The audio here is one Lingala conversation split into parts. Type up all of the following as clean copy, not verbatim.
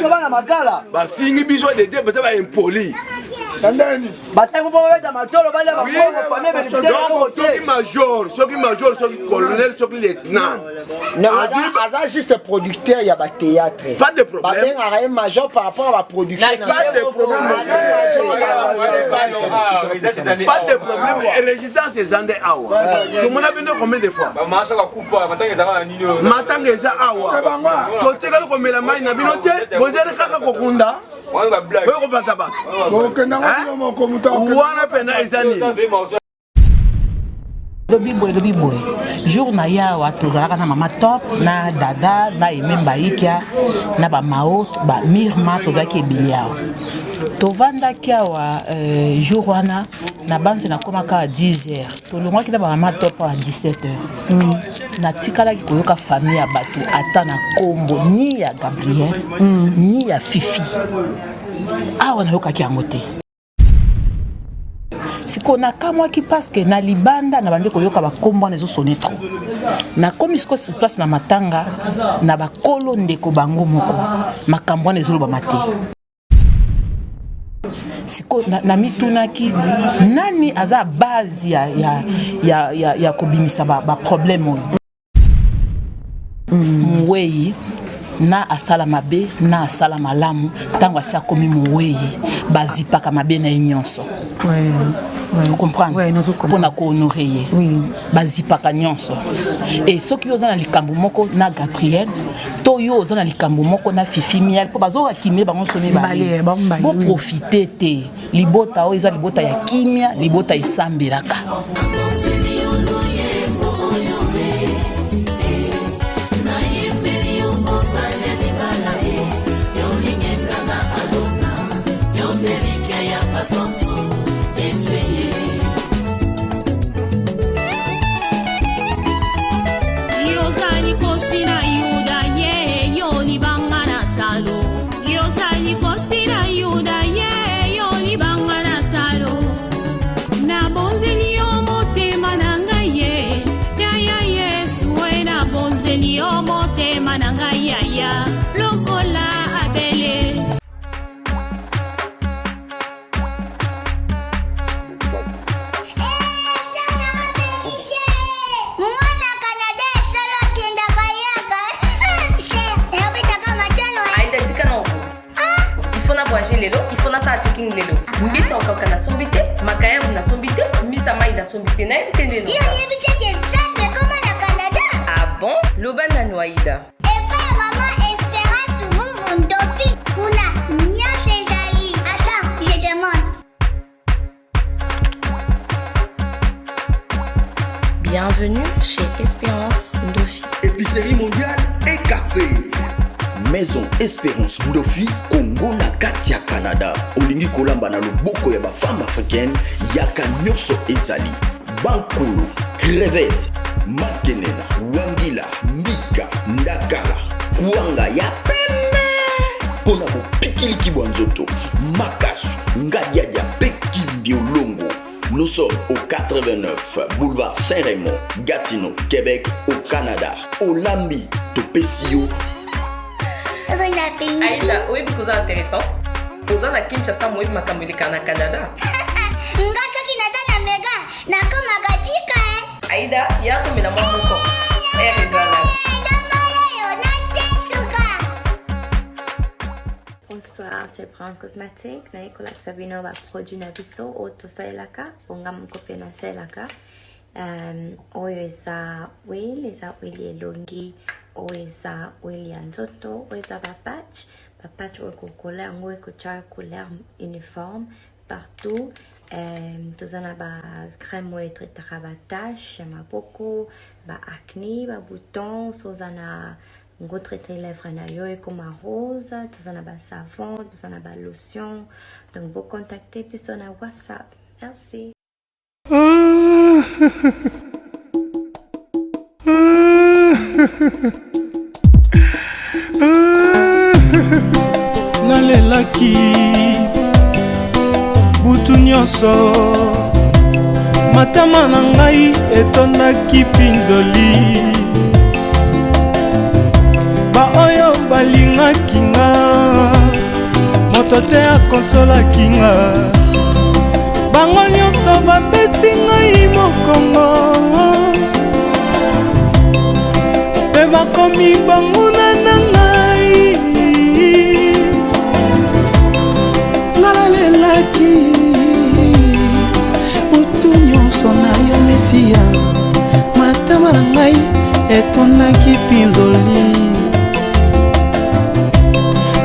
Biso bana makala. Bafingi biso dede baza ba impoli. Basali mpo babeta matolo balia bambongo famille bénéficiaire eloko te. Soki major, soki major, soki colonel, soki lieutenant. Aza juste producteur ya ba théâtre. Pas de problème. Babengaka ye major par rapport à ba production. Pas de problème. Pas de problème. Résidence eza nde awa. Tomona bino combien de fois? Matanga eza awa. Totikali komela mai na bino te, bozali kaka kokunda. Oyo kopanza bato. Wana pena eza nini? Lobi boye, lobi boye, jour na ye awa tozalaka na mama top na dada na aime mbaikia na bamao bamirma, tozalaki ebele awa, tovandaki awa jour wana na banzi nakomaka 10 heures, tolongwaki na bamama top awa 17 heures. Natikalaki koyoka famille ya bato ata na kombo ni ya Gabriel ni ya Fifi awa, nayokaki yango te. Sikoyo nakamwaki parce que na libanda na bandi koyoka bakombo wana ezosone trop. Nakomi sikoyo sur place na matanga na bakolo ndeko bango moko, makambo wana ezolobama te. Sikoyo namitunaki nani aza base ya kobimisa ba problème oyo. Mowei na asala mabe na asala malamu, ntango asi akomi mowei, bazipaka mabe na ye nyonso, comprendre, mpona kohonorer ye bazipaka nyonso. E soki yo oza na likambo moko na Gabriel to yo oza na likambo moko na Fifi Miel, mpo bazokakimie bango nyonso mibale, boprofite te. Libota oyo eza libota ya kimia, libota esambelaka. Yozali kosi na Yuda ye, yo libanga na talo. Yozali kosi na Yuda ye, yo libanga na talo. Nabonzeli yo motema na ngai ye, yaya Yesu e, nabonzeli yo motema na ngai yaya, lokola Abele. Mwana Canada esolo akendaka yaka nabetaka matalo. Aida, tika na oko. Il faut na voyager lelo, il faut nasala checking lelo. Mbisa okauka nasombi te, makayabu nasombi te, mbisa mai nasombi te, nayebi te ndeno. Yo oyebi te ke Zambe ekoma na Canada? Ah bon? Loba nanu, Aida. Epai ya mama Espérance Vuvu Ndofi, kuna nyonso ezali. Attends, je demande. Bienvenue chez Espérance Ndofi. Épicerie mondiale et café. Maison Espérance Ndofi, Congo na kati ya Canada. Olingi kolamba na loboko ya bafemme africaine, yaka, nyonso ezali. Bankulu, crevette, makenena, wangila, mbika, ndakala, kwanga ya pembe. Mpona bopikiliki bwa nzoto, makasu, ngadiadia mpe kimbiolongo. Nous sommes au 89 boulevard Saint-Raymond, Gatineau, Québec, au Canada. Olambi, topesi yo. Aida, oyebi koza intéressante, oza na Kinshasa, moyebi makambo eleka na Canada. Nga soki naza na mega, nakomaka tika e. Aida, ya komela mwa moko ere ezala. Yo natetuka. Bonsoir, c'est Brown Cosmetic. Naye kolakisa bino baproduit na biso oyo tosalelaka, bonga moko mpe nasalelaka. Oyo eza huile, eza huile elongi, oyo eza huile ya nzoto, oyo eza bapatch, bapatch oyo kokola yango ekotia couleur uniforme partout. Toza na bacrème oyo etraitaka batache ya maboko, baacné, babouton. So oza na ngo, traite lèvre na yo ekoma rose. Toza na basavon, toza na balotion. Donc bocontacte biso na WhatsApp. Merci. Nalelaki butu nyonso, matama na ngai etondaki mpinzoli. Baoyo balingaki nga. Moto te akonsolaki nga. Bango nyonso bapesi ngai mokongo, mpe bakomi banguna na ngai. Nga nalelaki butu nyonso na yo Mesiya, matama na ngai etondaki mpinzoli.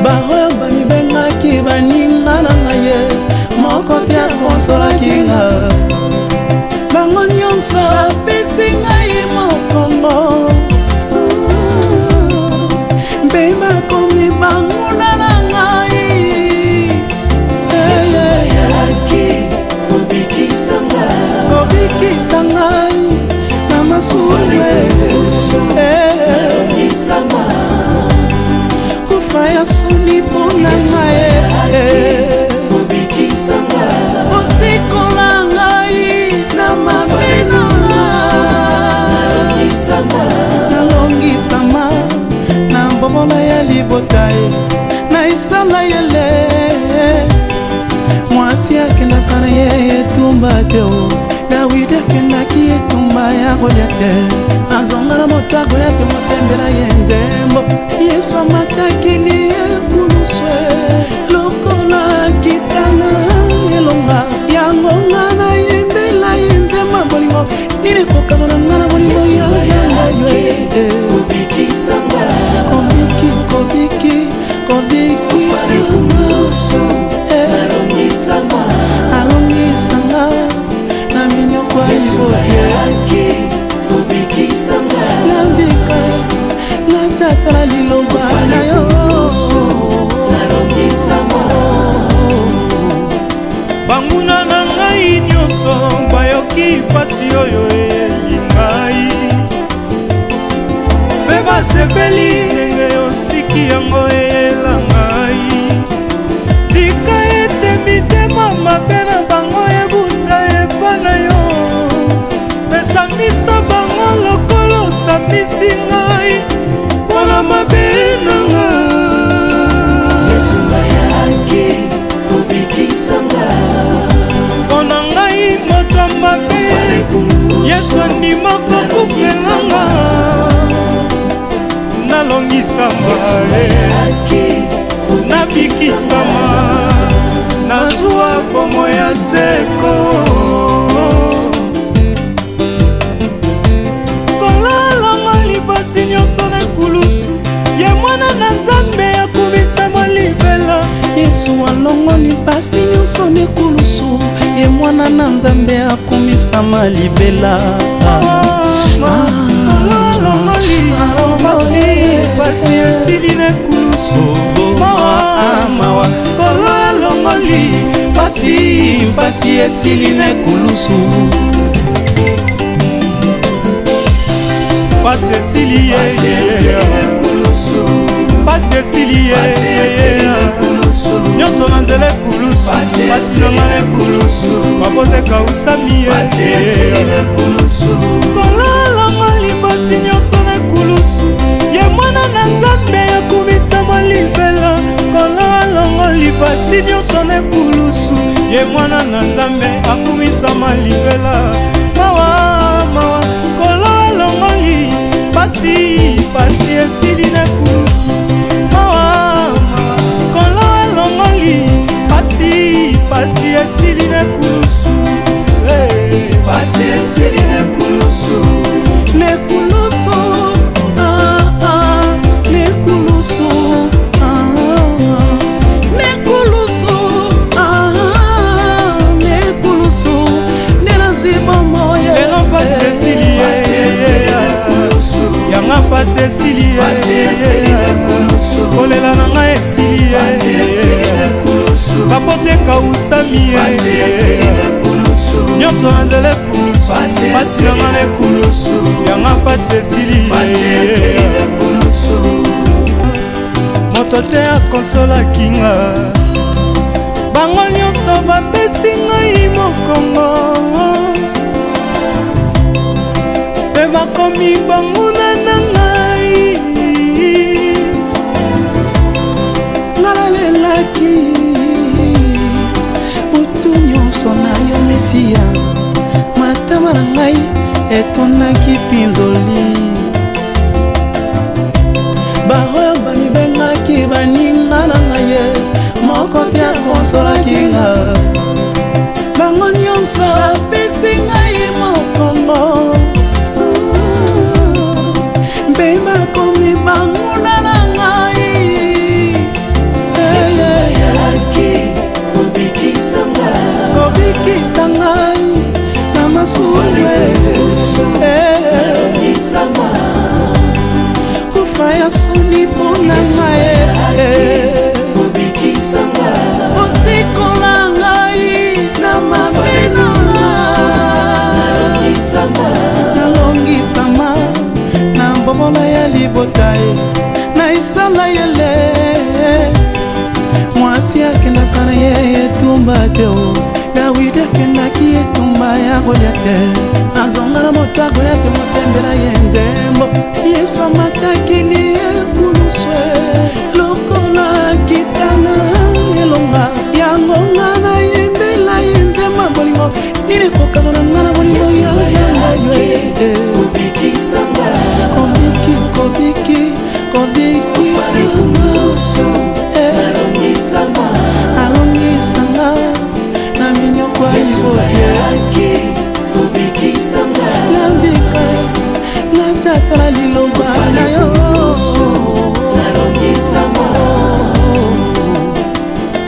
Baoyo bamibengaki baninga na ngai ye, moko te akonsolaki nga. Bango nyonso bapesi ngai mokongo, mpe bakomi banguna na ngai. Yesu ayaki kobikisa nga, kobikisa ngai na masumu, kufa ya soni mpo na ngai, kosikola ngai na mabe na ngai. Nalongisama na bobola ya libota ye na Isalayele. Mwasi akendaka na ye etumba te o. Dawidi akendaki etumba ya kolia te, azonga na moto akolia te. Mosembela ye nzembo. Yesu amataki ni ekuluswe lokola kitana elonga. Yango nga nayembela ye nzembo ya bolingo. Nini kokanga na nga na bolingo ya Nzambe? Kobiki, kobiki, kobikisa, alongisa nga na minyoko ya libote. Nabika, natatala liloba na yo. Banguna na ngai nyonso bayoki pasi oyo eyeli ngai, mpe basepeli ndenge otiki yango eyela ngai. Tika ete mitema mabe na bango ebuta epa na yo, pesambisa bango lokola osambisi ngai mpona mabe na nga. Yesu ayaki kobikisa nga, mpo na ngai moto mabe, Yesu andima kokufela nga. Nalongisama, nabikisama, nazwa bomoi ya seko. Kolalanga lipasi nyonso na ekulusu, ye mwana na Nzambe akumisama libela. Yesu alongoli mpasi nyonso na ekulusu, ye mwana na Nzambe akumisama libela. Alongoli pasi, pasi esili na ekulusu. Mawa, mawa, Kolo alongoli pasi, pasi esili na ekulusu. Pasi esili ye, pasi esili ye, nyonso na nzela ekulusu. Pasi nanga na ekulusu, mabota ekausami ye. Kolalanga lipasi nyonso na ekulusu, ye mwana na Nzambe akumisama libela. Kolalanga lipasi nyonso na ekulusu, ye mwana na Nzambe akumisama libela. Mawa, mawa, Kolo alongoli pasi, pasi esili na ekulusu. Mawa, mawa, Kolo alongoli pasi, pasi esili na ekulusu. Pasi esili na ekulusu. Nekulusu, ah, ah, nekulusu, ah, ah, nekulusu, ah, ah, nekulusu nde nazwi bomoi. Lelo pasi esili ye, yanga pasi esili ye, kolela na ngai esili ye, kapote ekausami ye, nyonso na nzela ekulusu. Pasi na ngai na ekulusu, yanga pasi esili ye. Moto te akonsolaki nga, bango nyonso bapesi ngai mokongo, mpe bakomi banguna na ngai. Nga nalelaki. Mesiya, matama na ngai etondaki mpinzoli. Baoyo bamibengaki baninga na ngai ye, moko te akonsolaki nga. Bango nyonso bapesi ngai mokongo mpe bakomi banguna na ngai. Yesu ayaki kobikisa ngai, kobikisa ngai na masumu. Kufa ya soni mpo na ngai, kosikola ngai na mabe na nalongisama na bobola ya libota ye na Isalayele. Mwasi akendaka na ye etumba te o, Dawidi akendaki etumba ya kolia te, azonga na moto ya kolia te, mosembela ye nzembo. Yesu amataki ni ekulusu lokola kitana elonga yango, nga nayembela ye nzembo bolingo. Nini kokanga na nga na bolingo ya Nzambe? Kobiki, kobiki, kobikisa, alongisanga na minyoko ya libota, nabika, natatola liloba na yo.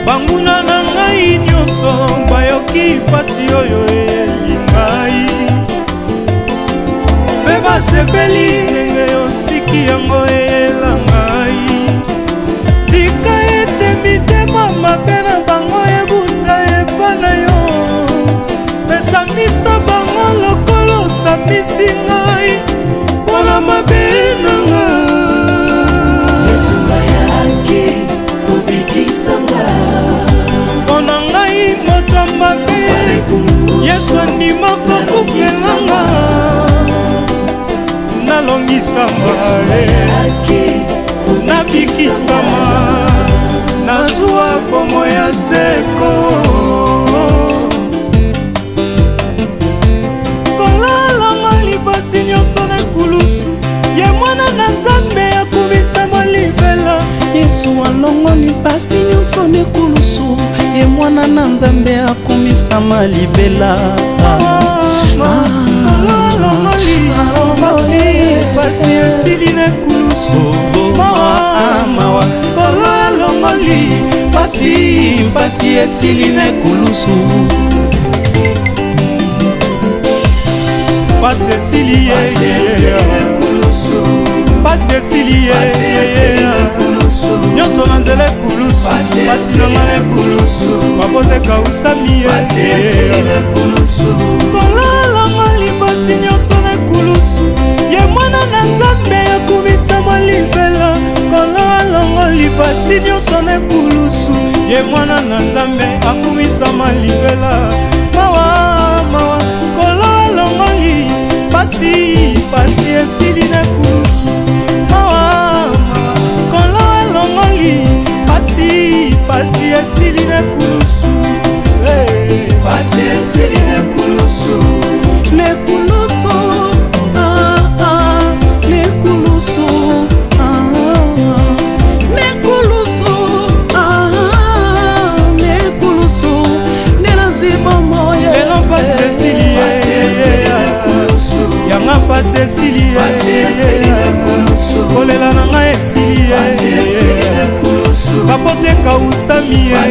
Banguna na ngai nyonso bayoki pasi oyo eyeli ngai, mpe basepeli ndenge otiki yango eyela ngai. Tika ete mitema mabe na bango ebuta epa na yo, mesambisa bango lokolo osambisi ngai mpona mabe na ngai. Yesu ayaki kobikisa ngai, mpo na ngai moto mabe, Yesu andima kokufela nga, nalongisama, nabikisama, nazwa komo ya seko. Kolalanga lipasi nyonso na ekulusu, ye mwana na Nzambe akumisama libela. Yesu alongoli mpasi nyonso na ekulusu, ye mwana na Nzambe akumisama libela. Alongoli pasi, pasi esili na ekulusu. Mawa, mawa, Kolo alongoli pasi, pasi esili na ekulusu. Pasi esili ye, pasi esili ye, nyonso na nzela ekulusu. Pasi na nga na ekulusu, maboteka usami ye. Kolalanga lipasi nyonso na ekulusu, ye mwana na Nzambe akumisama libela. Kolalanga lipasi nyonso na ekulusu, ye mwana na Nzambe akumisama libela. Mawa, mawa, Kolo alongoli pasi, pasi esili na ekulusu. Mawa, mawa, Kolo alongoli pasi, pasi esili na ekulusu. Pasi esili na ekulusu, Nekulusu, ah, ah, nekulusu, ah, nekulusu, ah, nekulusu, nde nazwi bomoi. Lelo pasi esili ye, yanga pasi esili ye, kolela na ngai esili ye, kapoteka usami ye,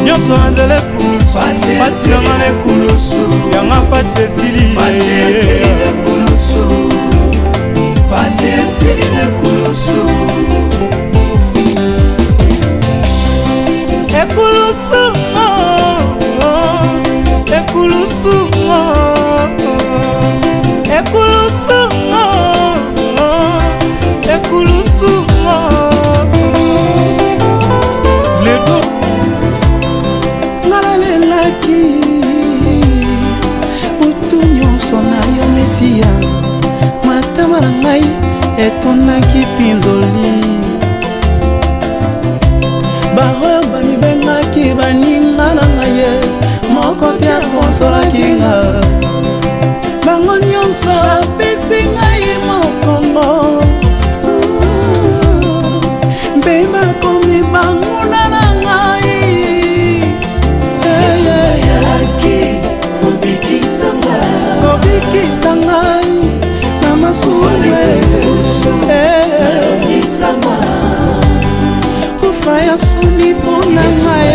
nyonso na nzela ekulusu. Pasi na ngai na ekulusu, yanga pasi esili ye. Pasi esili na ekulusu. Ekulusu, oh, oh, ekulusu, oh, oh, ekulusu, oh, oh, ekulusu, oh. Lelo nga nalelaki butu nyonso na yo Mesiya, matama na ngai etondaki mpinzoli. Mpe bakomi banguna na ngai. Yesu ayaki kobikisa ngai, kobikisa ngai na masumu. Kufa ya soni mpo na ngai,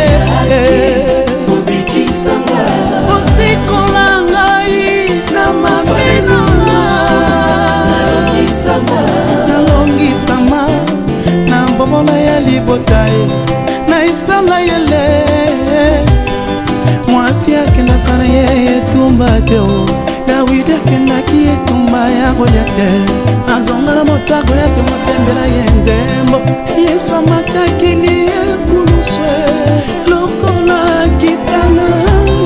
kosikola ngai na mabe na ngai. Nalongisama na bobola ya libota ye na Isalayele. Mwasi akendaka na ye etumba te o. Dawidi akendaki etumba ya kolia te, azonga na moto akolia te. Mosembela ye nzembo. Yesu amataki ni ekulusu lokola kitana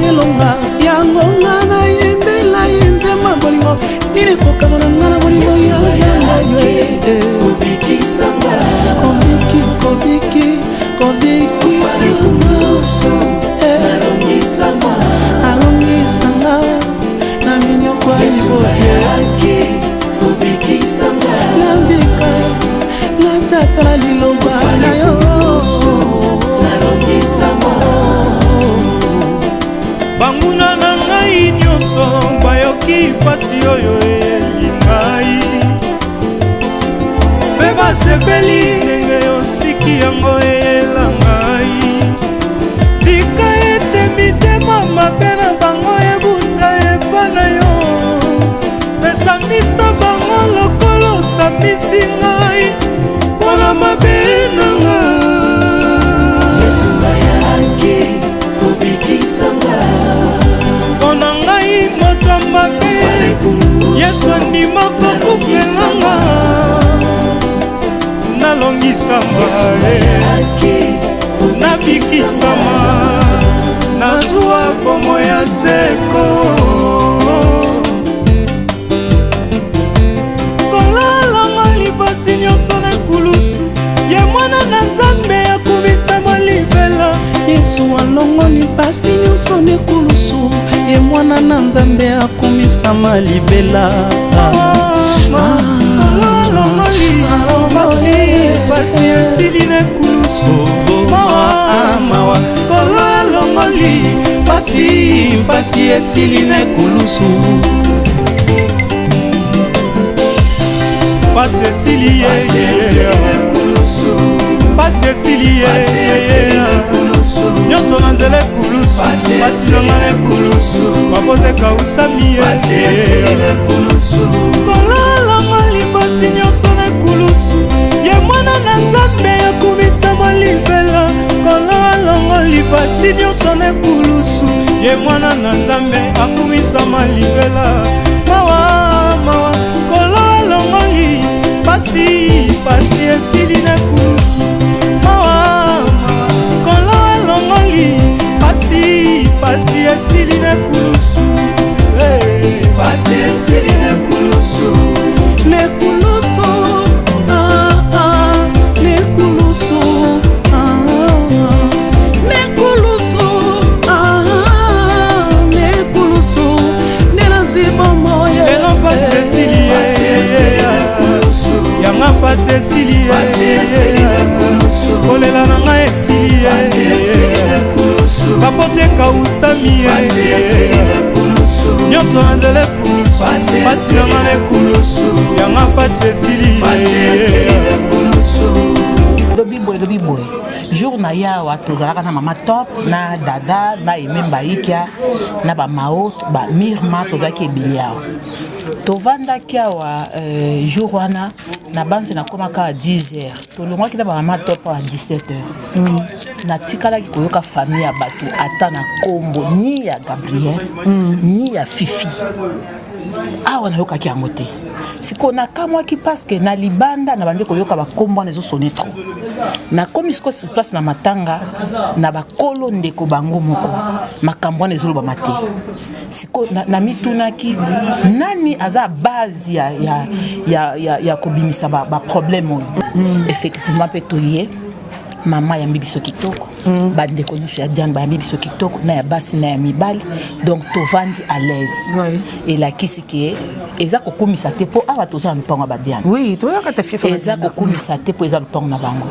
elonga. Yango nga nayembela ye nzembo ya bolingo. Nini kokama na nga na bolingo ya Nzambe? Kobiki, kobiki, kobikisa, alongisanga na minyoko ya libote. Nabika, natatala liloba na yo. Banguna na ngai nyonso bayoki mpasi oyo eyeli ngai, mpe basepeli ndenge otiki yango eyela ngai. Tika ete mitema mabe na bango ebuta epa na yo, pesambisa bango lokola osambisi ngai mpona mabe na nga. Yesu ayaki kobikisa nga. Mpo na ngai moto ya mabe, Yesu andima kokufela nga. Nalongisama, nabikisama, nazwa bomoi ya seko. Kolalanga lipasi nyonso na ekulusu, ye mwana na Nzambe akumisama libela. Yesu alongoli mpasi nyonso na ekulusu, ye mwana na Nzambe akumisama libela. Alongoli pasi, pasi esili na ekulusu. Mawa, mawa, kolo alongoli pasi, pasi esili na ekulusu. Pasi esili ye, pasi esili ye, nyonso na nzela ekulusu. Pasi nanga na ekulusu, mabota ekausami ye. Kolalanga lipasi nyonso na ekulusu, ye mwana na Nzambe akumisama libela. Kolalanga lipasi nyonso na ekulusu, ye mwana na Nzambe akumisama libela. Mawa, mawa, kolalongoli pasi, pasi esili na ekulusu. Mawa, mawa, kolo alongoli pasi, pasi esili na ekulusu. Pasi esili na ekulusu. Nekulusu, ah, ah, nekulusu, ah, nekulusu, ah, nekulusu nde nazwi bomoi. Lelo pasi esili ye, yanga pasi esili ye, kolela na ngai esili ye, bapote ekausami ye, nyonso na nzela ekulusu. Pasi na ngai na ekulusu, yanga pasi esili ye. Elobi boye, elobi boye, jour na ye awa tozalaka na mama Top, na Dada, na Aime Mbaikia, na bamao, bamirma, tozalaki ebele awa. Tovandaki awa jour wana na banzi nakomaka 10 heures, tolongwaki na bamama Top awa 17 heures. Natikalaki koyoka famille ya bato ata na nkombo ni ya Gabriel ni ya Fifi awa, nayokaki yango te. Sikoyo nakamwaki parce que na libanda na bandi koyoka bakombo wana ezosone trop. Nakomi sikoyo sur place na matanga na bakolo ndeko bango moko, makambo wana ezolobama te. Sikoyo namitunaki nani aza base ya kobimisa baproblème oyo. Effectivement mpe toye, mama yambi biso kitoko. Bandeko nyonso ya Diane bayambi biso kitoko, na ya basi na ya mibali. Donc tovandi à l'aise. Elakisi ke eza kokumisa te mpo awa toza na lopango ya badiane. Oui, toyaka ta fifa. Eza kokumisa te mpo eza lopango na bango.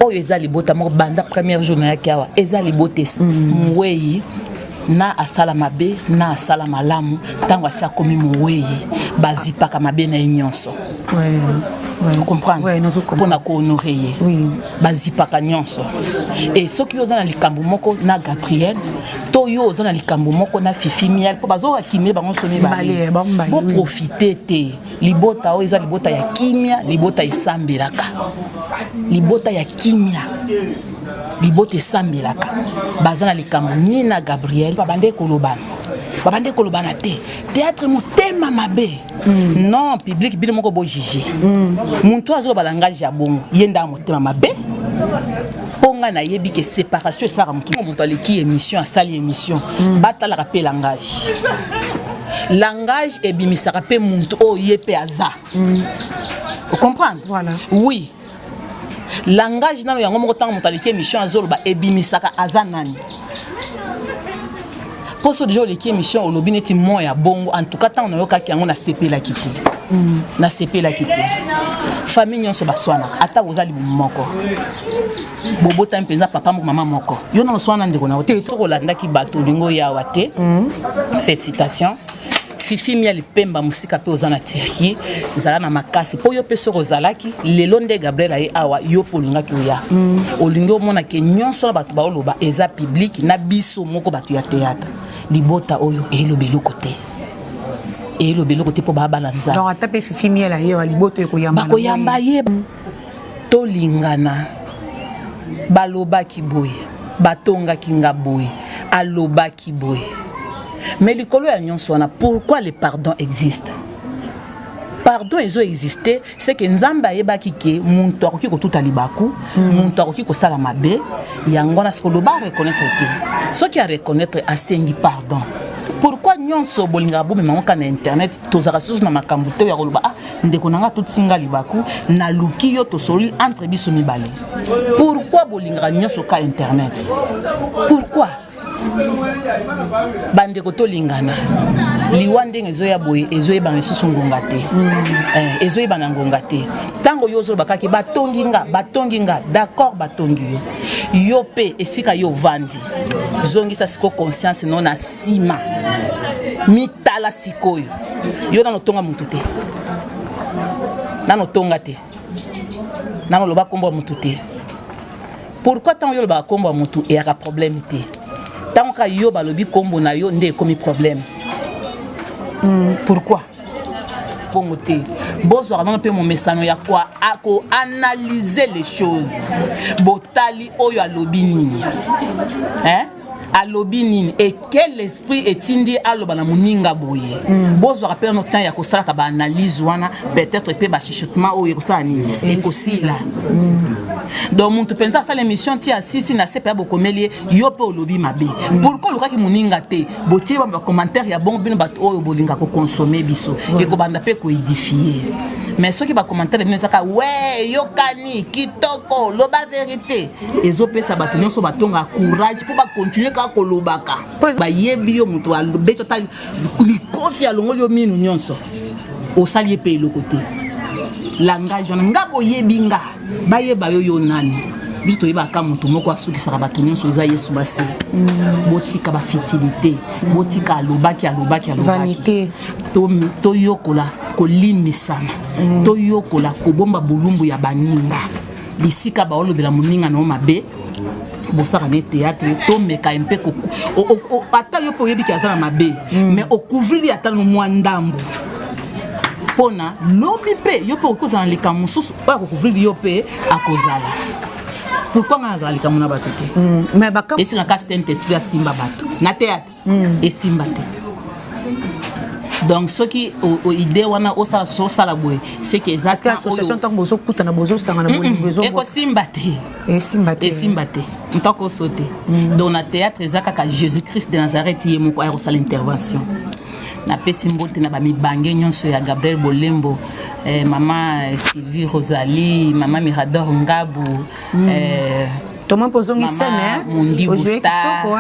Oyo eza libota moko banda première jour nayaki awa, eza libota mowei na asala mabe na asala malamu. Ntango asi akomi mowei, bazipaka mabe na ye nyonso. Comprendre, mpona kohonorer ye, bazipaka nyonso. E soki yo oza na likambo moko na Gabriel to yo oza na likambo moko na Fifi Miel, mpo bazokakimie bango nyonso mibale, boprofite te. Libota oyo eza libota ya kimia, libota esambelaka, libota ya kimia, libota esambelaka. Baza na likambo nini na Gabriel? Babande kolobana, babande kolobana te. Théâtre motema mabe. Non, public, bino moko bojuge. Moto azoloba langage ya bongo, ye nda motema mabe, mpo ngai nayebi ke séparation esalaka motu. Moto aleki émission, asali émission, batalaka mpe langage. Langage ebimisaka mpe motu oyo ye mpe aza. Ocomprendre? Voilà. Oui, langage nano yango moko, ntango moto aleki émission azoloba, ebimisaka aza nani. Mpo so deja oleki émission, olobi neti mo ya bongo. En tout cas, ntango nayokaki yango, nasepelaki te, nasepelaki te. Famille nyonso baswanaka, ata boza libumu moko, bobotami mpenza papa moko, mama moko, yo na oswana ndeko na yo te. Tokolandaki bato, olingi oyawa te. Félicitation Fifi Mia Lipemba, mosika mpe oza na Turquie, zala na makasi, mpo yo mpe soki ozalaki lelo nde Gabriel aye awa, yo mpe olingaki oya. Olingi omona ke nyonso na bato baoloba eza public na biso moko bato ya théâtre. Libota oyo eloba eloko te, eloba eloko te, mpo baa bana Nzambe. Donc ata mpe Fifi Miel aye wa, libota ekoyamba. Bakoyamba ye. Tolingana. Balobaki boye, batongaki nga boye, alobaki boye, mais likolo ya nyonso wana, pourquoi le pardon existe? Pardon ezo existe, c'est que Nzambe ayebaki ke moto akoki kotuta libaku, moto akoki kosala mabe. Yango wana siko loba areconnaître te. Soki areconnaître, asengi pardon, pourquoi nyonso bolingaka bomema ngo kaka na internet? Tozalaka susu na makambo te ya koloba. Ah, ndeko na nga, totinga libaku, naluki yo, tosololi entre biso mibale. Pourquoi bolingaka nyonso ka internet? Pourquoi? Bandeko, tolingana. Liwa ndenge ezoya boye, ezoyebana lisusu ngonga te. Ezoyebana ngonga te. Ntango yo ozoloba kaki batongi nga, batongi nga, d'accord, batongi yo. Yo mpe esika yo ovandi, zongisa sikoyo conscience no na nsima, mitala sikoyo. Yo nano otonga motu te, nano otonga te, nano oloba nkombo ya motu te. Pourquoi ntango yo olobaka nkombo ya motu eyaka problème te, ntango kaka yo balobi nkombo na yo nde ekomi problème? Pourquoi bongo te? Bozwaka nano mpe momesano ya koanalyse les choses. Botali oyo alobi nini, hein? Alobi nini et quel esprit etindi aloba na moninga boye? Bozwaka mpe nano temps ya kosalaka baanalyse wana. Peut-être mpe bachuchotement oyo ekosala nini? Ekosila. Donc moto mpenza asala émission ti asisi na se mpe bokomeli ye, yo mpe olobi mabe. Pourquoi olukaki moninga te? Botie ba bacommentaire ya bongo, bino bato oyo bolinga kokonsome biso, ekobanda mpe koédifie. Mais soki bacommentaire bino ezaka we eyokani kitoko, loba vérité, ezopesa bato nyonso batongaka courage mpo bakontinue kaka kolobaka. Bayebi yo, moto alobeti ata likofi, alongoli yo minu nyonso, osali ye mpe eloko te. Langage wana, nga boyebi nga, bayeba yo, yo nani? Biso toyebaka moto moko asukisaka bato nyonso, eza Yesu. Basi, botika bafutilité, botika alobaki, alobaki, alobaki. Toyokola kolimbisana, toyokola kobomba bolumbu ya baninga. Bisika baolobela moninga na yo mabe, bosaka ne théâtre, tomeka ye mpe. Ata yo mpe oyebiki aza na mabe, mais ocouvrir ata no mwa ndambo, mpona lobi mpe yo mpe okoki kozala na likambo mosusu oyo akocouvrir yo mpe akozala. Pourquoi ngai nazala likambo na bato te? Esengaka Saint Esprit asimba bato na théâtre, esimba te. Donc soki idée wana osala, osala boye, c'est que eza association. Ntango bozokutana, bozosangana, bolingo. Ekosimba te. Esimba te. Esimba te, moto akoso te. Donc na théâtre eza kaka Jésus Christ de Nazareth ye moko aya kosala intervention. Napesi mbote na bamibange nyonso ya Gabriel Bolembo, mama Sylvie Rosalie, mama Mirador Ngabu. Tomoni mpo ozongi scène, Mundibu ozwi Star. kitoko,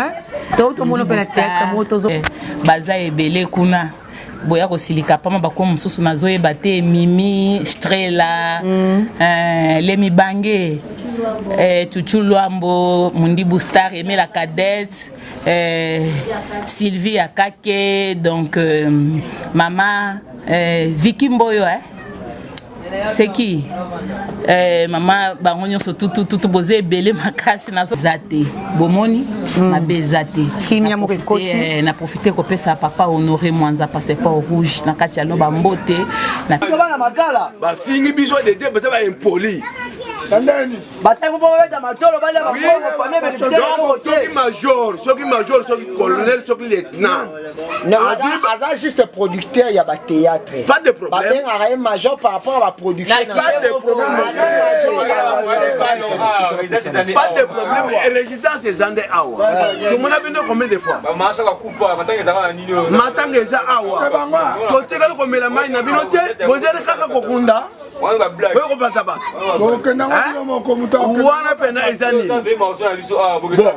to tomoni mpe na théâtre moko tozo Baza ebele kuna, boya kosilika pamba bakoma mosusu nazoyeba te. Mimi Strela, Lemi Bange, Tutu Lwambo, Mundibu Star, Emela Cadette, Sylvie Akake, donc mama Vicky Mboyo, eh? C'est qui, mama? Bango nyonso tutututu, boza ebele makasi. Naza te, bomoni mabe eza te. Kimia moko ekoti. Na profite kopesa papa Honoré Mwanza passeport rouge na kati ya loba mbote na Bana makala. Bafingi biso dede, baza baimpoli. Basali mpo babeta matolo, balia bambongo, famille bénéficiaire eloko te. Soki major, soki major, soki colonel, soki lieutenant. Aza juste producteur ya bathéâtre. Pas de problème. Babengaka ye major par rapport à baproduction. Pas de problème, pas de problème. Résidence eza nde awa. Tomona bino combien de fois? Matanga eza awa, totikali komela mai na bino te. Bozali kaka kokunda, oyo kopanza bato wana pena eza nini? Bon,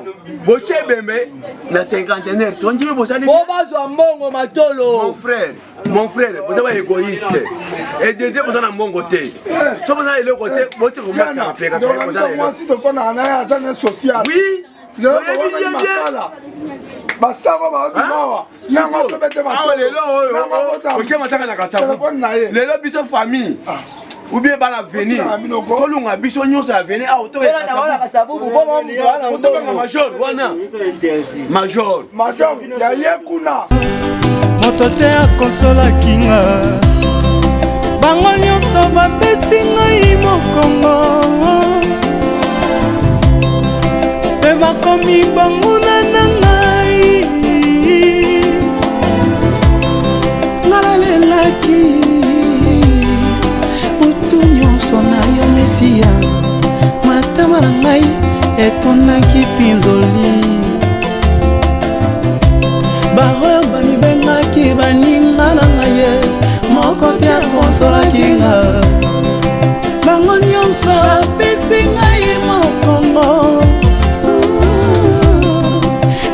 botie ebembe na cinquantenaire, tondimi bosali po bazwa mbongo matolo. Mon frère, mon frère, boza ba égoïste. Edede, boza na mbongo te, so boza na eloko te, bote komataka peka. Boza na eloko. Mwasi tofandaka na ye aza na social. Oui. Makala basitako baobimawa. Awa lelo oyo otie matanga na Kasavu, lelo biso famille ou bien bana venir, tolunga biso nyonso ya venir awa, tokanga major wana, major. Major ya ye kuna. Moto te akonsolaki nga, bango nyonso bapesi ngai mokongo mpe bakomi banguna na ngai. Nga nalelaki butu nyonso na yo Mesiya, matama na ngai etondaki mpinzoli. Baoyo bamibengaki baninga na ngai ye, moko te akonsolaki nga. Bango nyonso bapesi ngai mokongo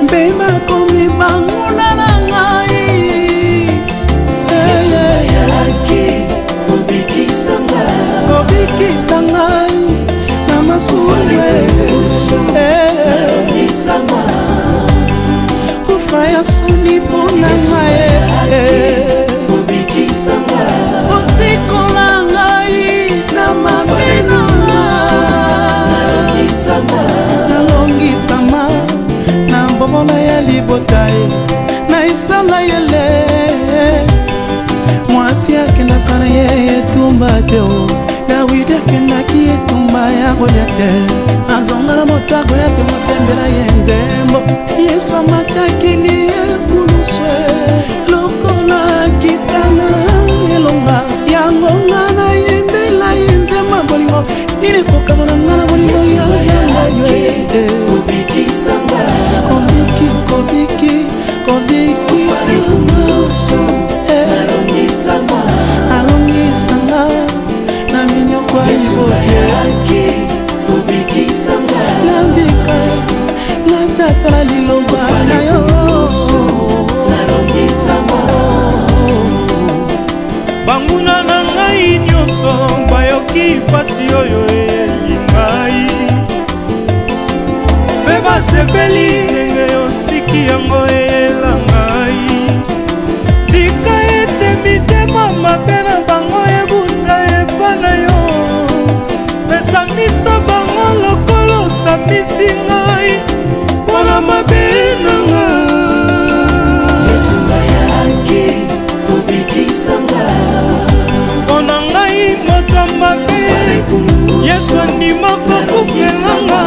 mpe bakomi banguna na ngai. Kobikisa ngai na masumu, kufa ya soni mpo na ngai, kosikola ngai na mabe na nalongisama na bobola ya libota ye na Isalayele. Mwasi akendaka na ye etumba te o. Dawidi akendaki etumba ya kolia te, azonga na moto akolia te. Mosembela ye nzembo, Yesu amataki ni ekulusu lokola kitana elonga. Yango nga nayembela ye nzembo ya bolingo. Nini kokama na nga na bolingo ya Nzambe? Kobiki, kobiki, kobikisanga, alongisanga na minyoko ya liboke. Nabika, natatola liloba na yo. Banguna na ngai nyonso bayoki mpasi oyo eyeli ngai mpe basepeli ndenge otiki yango eyela ngai. Tika ete mitema mabe na bango ebuta epa na yo, pesambisa bango lokola osambisi ngai mpona mabe na ngai. Mpo na ngai moto mabe, Yesu andima kokufela nga,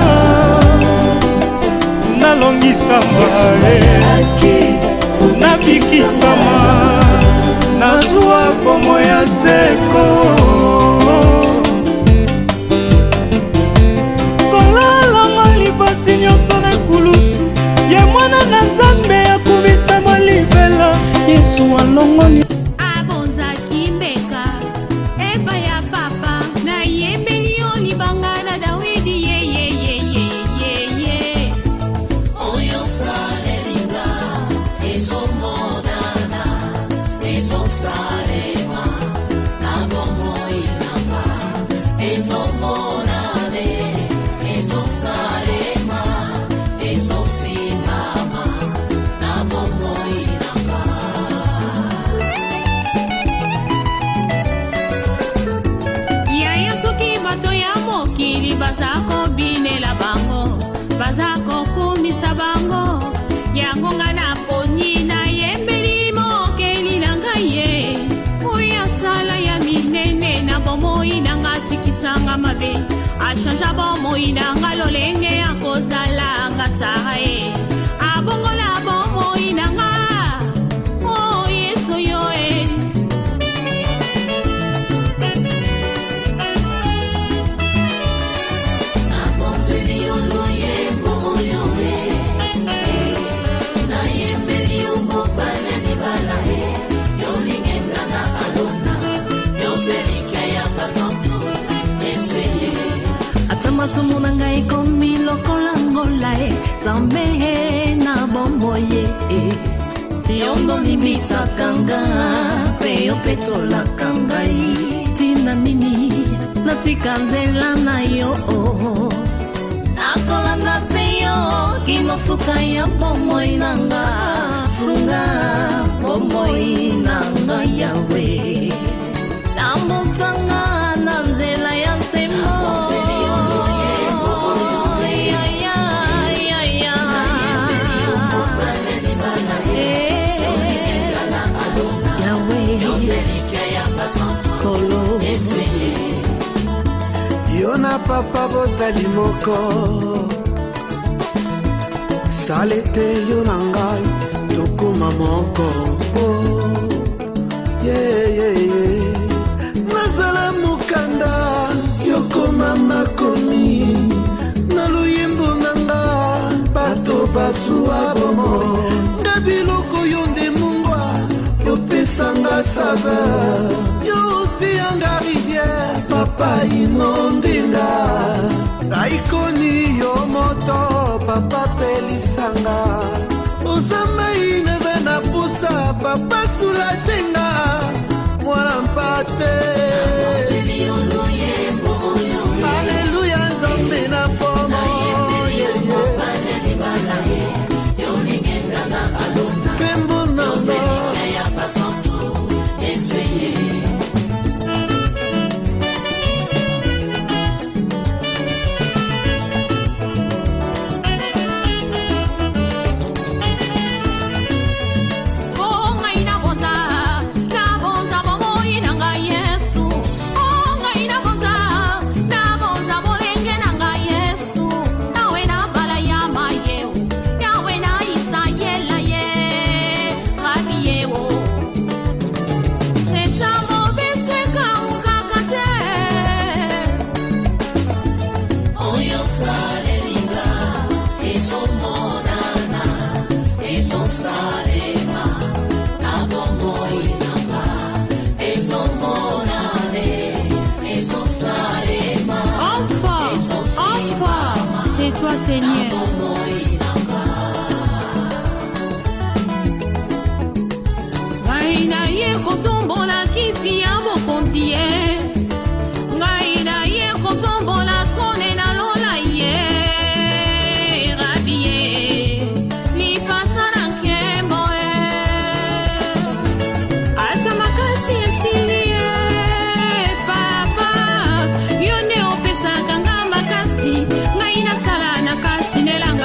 nalongisama, nabikisama, nazwa bomoi ya seko. Kolalanga lipasi nyonso na ekulusu, ye mwana na Nzambe akubisama libela. Yesu alongoli. Abonzaki mbeka epai ya papa, nayembeli yo libanga na Dawidi yeyeyeyeye. Baza kobinela bango, baza kokumisa bango. Yango nga naponi, nayembeli mokeli na ngai ye oyo asala ya minene na bomoi na nga, atikisanga mabe, achangea bomoi na nga, lolenge ya kozala nga sara ye abongola bomoi na nga. O Yesu yo e. Nabonzeli yo loyembo oyo e, nayembeli yo mobali libala e, yolingenga na alona yo mpe ya basantu Yesu ye. Ata masumu na ngai ekomi lokola ngola e, Nzambe e, na bomoi ye e. Yo ndolimbisaka nga mpe yo petolaka ngai. Ntina nini natika nzela na yo? Nakolanda se yo kino suka ya bomoi na nga. Sunga bomoi na nga, Yawe, tambusanga na nzela ya sembo. Ya, ya, ya, ya. Yawe, Kolo. Yo na papa bozali moko, sala ete yo na ngai tokóma moko. Oh, yeah, yeah, yeah. Nazala mokanda, yokoma makomi na loyembo na nga, bato bazwa bomoi nga biloko yo nde mungwa yopesanga saveur, yo osianga rivière papa inondinga aikoni yo moto papa pelisanga, oza mai neve na pusa papa sulajenga mwana mpate. Aleluya, Nzambe na pomo, nkembo nanga. O ngai nabonza, nabonza bomoi na ngai Yesu. O ngai nabonza, nabonza bolenge na ngai Yesu. Yawe na bala ya mayeo, Yawe na Isayela ye, rabi yeo. Esango biseka ukaka te. Oyo salelinga ezomonana, ezosalema na bomoi nanga, ezomonane, ezosalema. Enfin, enfin, c'est toi Seigneur. Ngai naye kotombola kiti ya bokonzi ye, ngai naye kotombola trone na lola ye, rabi ye lipasa na nkembo ye. Ata makasi esili ye papa, yo nde opesaka nga makasi, ngai nasala na kasi nelanga.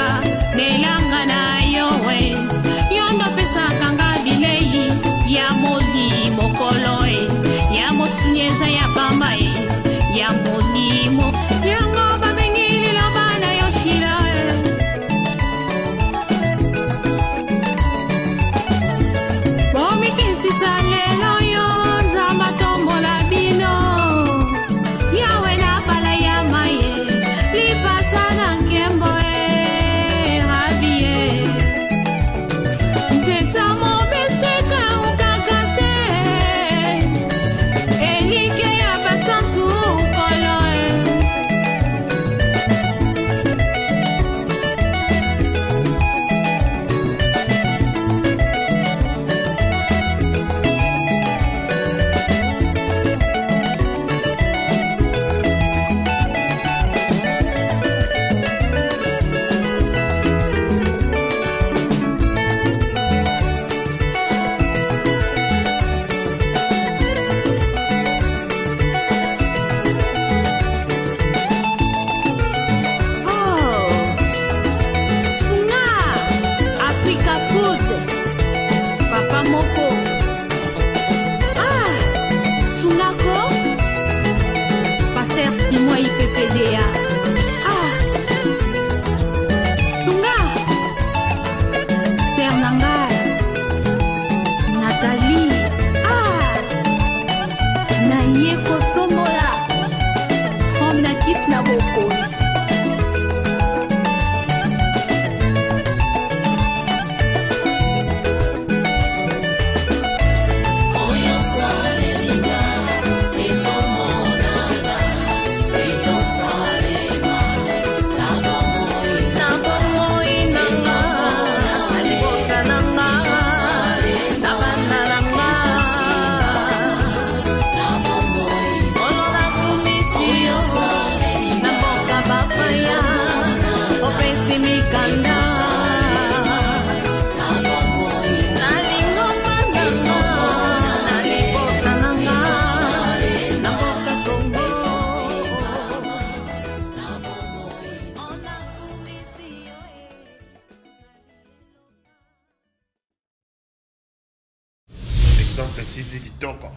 TV kitoko,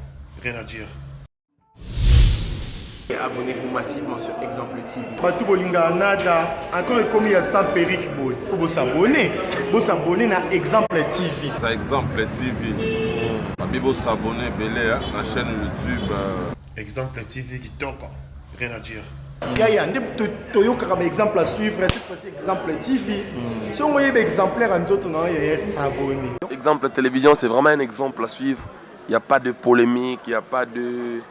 rien à dire. Abonnez-vous massivement sur Exemple TV. Bato bolingaka nada encore ekomi ya sans perruque boye faut bosabone bosabone na exemple tv Ça exemple TV. Babi bo s'abonner ebele hein, na chaîne YouTube. Euh. Exemple TV kitoko, rien à dire. Yaya nde toyokaka ba exemple à suivre cette fois-ci exemple tv mm. Songo oyeba exemplaire ya nzoto na yo yaya s'abonner. Exemple télévision c'est vraiment un exemple à suivre. Il n'y a pas de polémique, il n'y a pas de,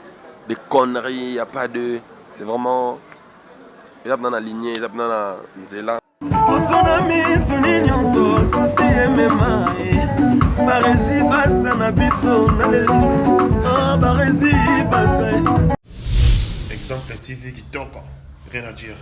de conneries, il n'y a pas de. C'est vraiment. eza mpena na ligne eza mpena na nzela poso na miso ni nyonso susi emema ye baresi baza na biso na lelo ah, baresi baza Exemple TV kitoko, rien à dire.